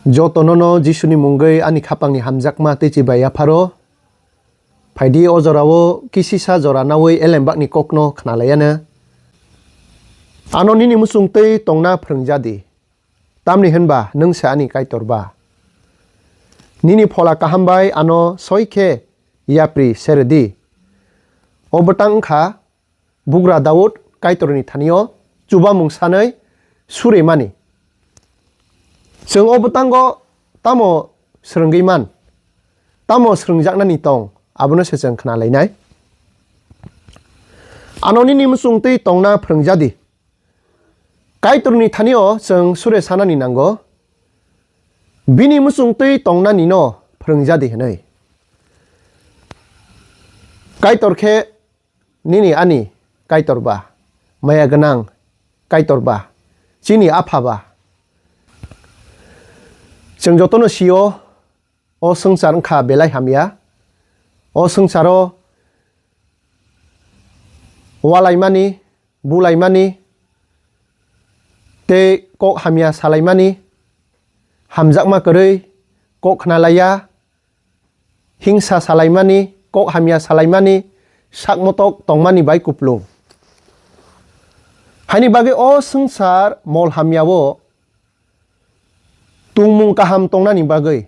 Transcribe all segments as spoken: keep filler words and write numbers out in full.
Jotono no Jisuni mungwi ani khapangni hamjakma tei chibai yapharo. Phaidi o jorao kisisa jora nawi elembakni kokno khnalaiya no. Ano nini muchung twi tongna phrwngjadi, tamni hwnba nwng se ani Kaitor ba. Nini phola kaham bai ano soi khe yapri seredi. O bwtang wngkha bugra Daud Kaitorni thanio chubamung sanwi surimani. Chwng o bwtango tamo swrwngwi man, tamo swrwngjaknani tong, abono se chwng khna lainai. Ano nini muchung twi tongna phrwngjadi. Kaitorni thanio chwng sure sanani nango, bini muchung twi tongnanino phrwngjadi hwnwi. Kaitor khe nini ani Kaitor ba, maya gwnang Kaitor ba, chini Apha ba. Chwng jotono sio, o swngchar wngkha belai hamya. O swngcharo walaimani, bulaimani, tei kok hamya salaimani, hamjakma kwrwi kok khnalaiya, hingsa salaimani, kok hamya salaimani, sakmotok tongmani bai kupulung. Haini bagwi o swngchar mol hamyao tongmung kaham tongnani bagwi,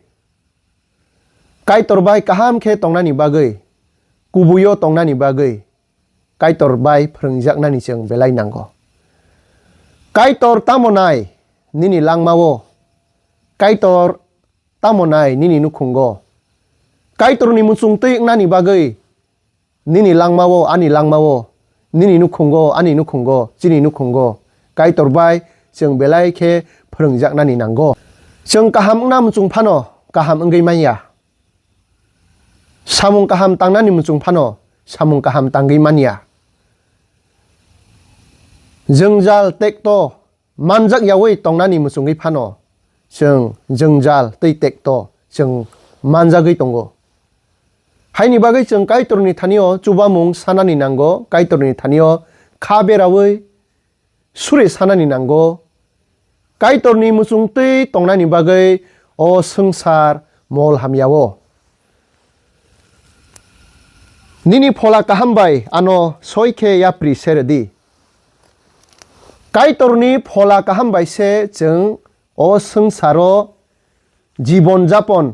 Kaitor bai kaham khe tongnani bagwi, kubuio tongnani bagwi, Kaitor bai phrwngjaknani chwng belai nango. Kaitor tamo nai nini langmao? Kaitor tamo nai nini nukhungo? Kaitorni muchung twi wngnani bagwi nini langmao, ani langmao, nini nukhungo, ani nukhungo, chini nukhungo Kaitor bai chwng belai khe phrwngjaknani nango. Chwng kaham wngna muchung phano kaham wngwi manya. Samung kaham tangnani muchung phano samung kaham tangwi manya. Jwngjal tekto manjak yaui tongnani muchungwi phano chwng jwngjal tei tekto chwng manjagwi tongo. Haini bagwi chwng Kaitorni thanio chubamung sanani nango, Kaitorni thanio kha beraui suri sanani nango. Kaitorni muchung twi tongnani bagwi o swngchar mol hamyao. Nini phola kaham bai ano soi khe yapri seredi. Kaitorni phola kaham bai se chwng o swngcharo jibon japon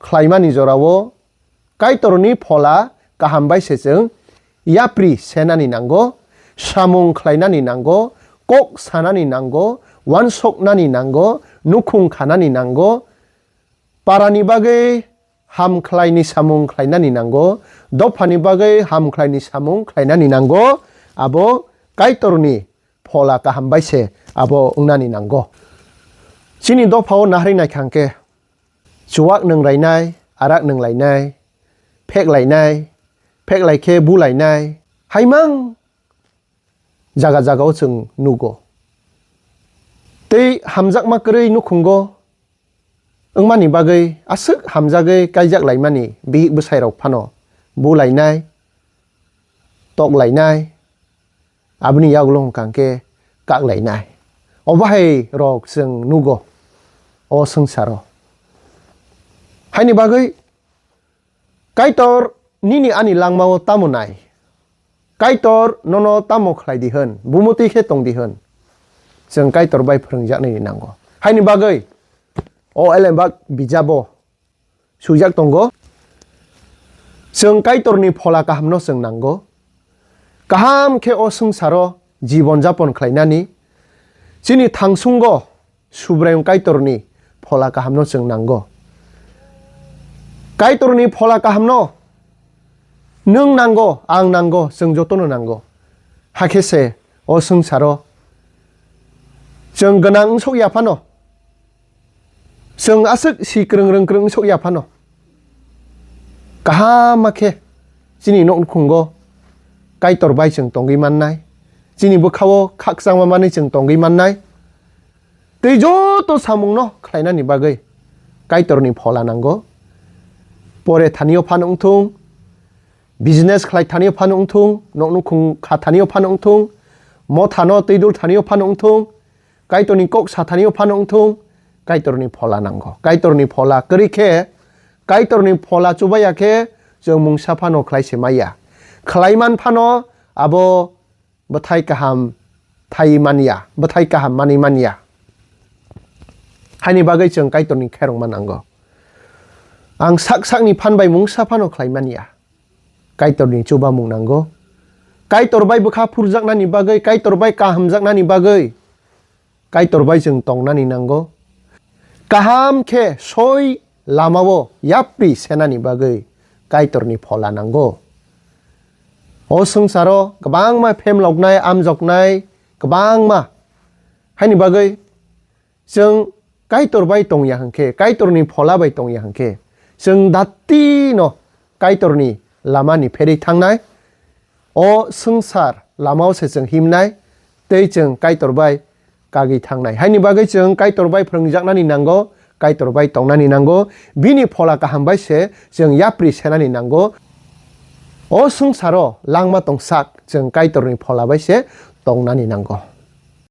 khlaimani jorao Kaitorni phola kaham bai se chwng yapri senani nango, samung khlainani nango, kok sanani nango, uansuknani nango, nukhung khanani nango, parani bagwi ham khlaini samung khlainani nango, dophani bagwi ham khlaini samung khlainani nango, abo Kaitorni phola kaham bai se abo wngnani nango. Chini dophao naharwi naikha hwnkhe, chuwak nwng rainai, arak nwng lainai, phek lainai, phek lai khe bu lainai, haimang jaga jagao chwng nugo. Tei hamjakma kwrwi nukhungo wngmani bagwi aswk hamjagwi kaijak laimani bihik bwsai rok phano bu lainai, tok lainai, aboni yagulo hwnkha hwnkhe kak lainai. Obo hai rok chwng nugo o swngcharo. Haini bagwi Kaitor nini ani langmao tamo nai? Kaitor nono tamo khlai di hwn, bumutwi khe tong di hwn? Chwng Kaitor bai phrwngjaknani nango. Haini bagwi o Elembak bijabo swijak tongo, chwng Kaitorni phola kahamno chwng nango. Kaham khe o swngcharo jibon japon khlainani chini thangsungo Subraiyung Kaitorni phola kahamno chwng nango. Kaitorni phola kahamno nwng nango, ang nango, chwng jotono nango. Hakhe se o swngcharo chwng gwnang wngsok ya phano, chwng aswk si kwrwng rwng kwrwng wngsok ya phano, kaham khe chini nok nukhungo Kaitor bai chwng tongwi mannai, chini bwkhao khakchangma manwi chwng tongwi mannai. Tei joto samungno khlainani bagwi Kaitorni phola nango. Pore thanio phano wngthung, business khlai thanio phano wngthung, nok nukhung kha thanio phano wngthung, mothano twi dul thanio phano wngthung, Kaitorni kok sa thanio phano wngthung, Kaitorni phola nango. Kaitorni phola kwrwi khe, Kaitorni phola chubaya khe chwng mungsa phano khlai se maya. Khlai man phano abo bwthai kaham thai manya, bwthai kaham manwi manya. Haini bagwi chwng Kaitorni khairokma nango. Ang sak sakni phan bai mungsa phano khlai manya. Kaitorni chubamung nango. Kaitor bai bwkha phurjaknani bagwi, Kaitor bai kahamjaknani bagwi, Kaitor bai chwng tongnani nango. Kaham khe soi lamao yapri senani bagwi Kaitorni phola nango. O swngcharo kwbangma phemloknai, amjoknai kwbangma. Haini bagwi chwng Kaitor bai tongya hwnkhe, Kaitorni phola bai tongya hwnkhe, chwng datino Kaitorni lamani pherwi thangnai. O swngchar lamao se chwng himnai, tei chwng Kaitor bai kagwi thangnai. Haini bagwi chwng Kaitor bai phrwngjaknani nango, Kaitor bai tongnani nango, bini phola kaham bai se chwng yapri senani nango. O swngcharo langma tongsak chwng Kaitorni phola bai se tongnani nango.